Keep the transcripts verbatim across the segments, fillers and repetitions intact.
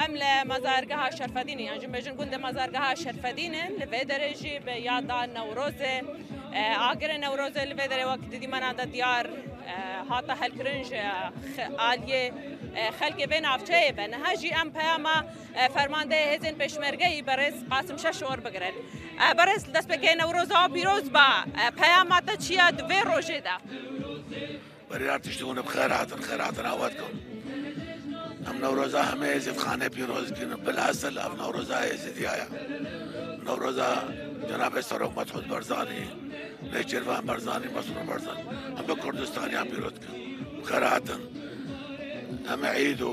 Em li mezargeha Şerfedînê, yan jî bêjin gundê mezargeha Şerfedînê, li vê derê jî bi yada Newrozê, e, agirê Newrozê li vê derê wek di dîmena de diyar, e, hate helkirin ji xe-, aliyê, e, xelkê vê navçeyê ve. Niha jî em peyama, e, fermandeyê hêzên pêşmergeyî berêz Qasim Şeşor bigirin. E, berêz, destpêkê Newroza pîroz ba. E, peyama te çi ye di vê rojê de? Berî her tiştî hûn bi xêr hatin, xêr hatina we dikim. Em Newroza hemê Êzîdxanê pîroz dikin. Bilhasil ev Newroza Êzîdiya ye. Newroza Cenabê Serok Mesûd Barzanî, Nêçîrvan Barzanî, Mesrûr Barzanî, hemû Kurdistaniya pîroz dikin. Bi xêr hatin. Em îd û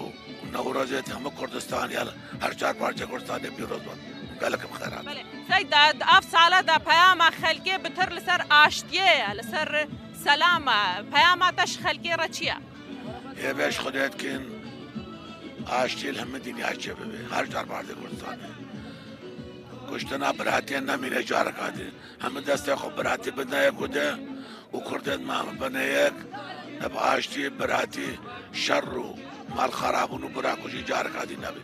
Newrozê hemû Kurdistaniya, her çar parçe Kurdistanê pîroz bin. Gelek bi xêr hatin. Belê. Seyda, ev sala de peyama xelkê bitir li ser aştiyê ye, li ser selama. Peyama te ji xelkê re çi ye? Hêvê ji Xwedê dikin, aştî li hemî dinya çêbibe. Her çar parçe Kurdistanê. Kuştina biratiyê nemîne careka din. Hemî destê xwe biratî bidine yek û de û Kurdên me bine yek. Ev aştî, biratî, şer û malxerabûn û birakujî careka din nebe.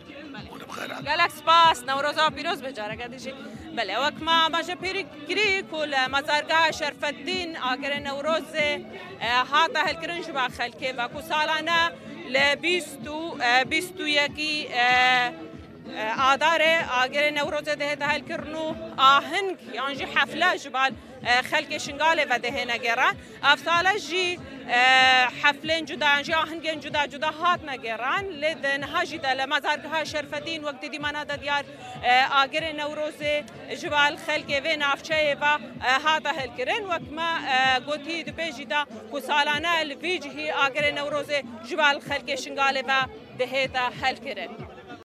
Hûn bi xêr hatin. Gelek spas, Newroza pîroz be careke din jî. Belê, wek me amaje pêrî kirî ku li mezargeha Şerfeddîn agirê Newrozê, e, hate helkirin ji ba xelkê ve ku salane li bîst û, e, bîst û yekî, e, e, Adarê agirê Newrozê dihête helkirin û aheng yan jî hefle ji ba, e, xelkê Şingalê ve dihêne gêran. Ev sale jî, e, heflên cuda yan jî ahengên cuda cuda hatine gêran. Lê di niha jî de li mezargeha Şerfedîn wek di dîmana de diyar, e, agirê Newrozê ji ba xelkê vê navçeyê ve, e, hate helkirin. Wek me, e, gotî di pêjî de ku salane li vî cihî agirê Newrozê ji ba xelkê Şingalê ve dihête helkirin.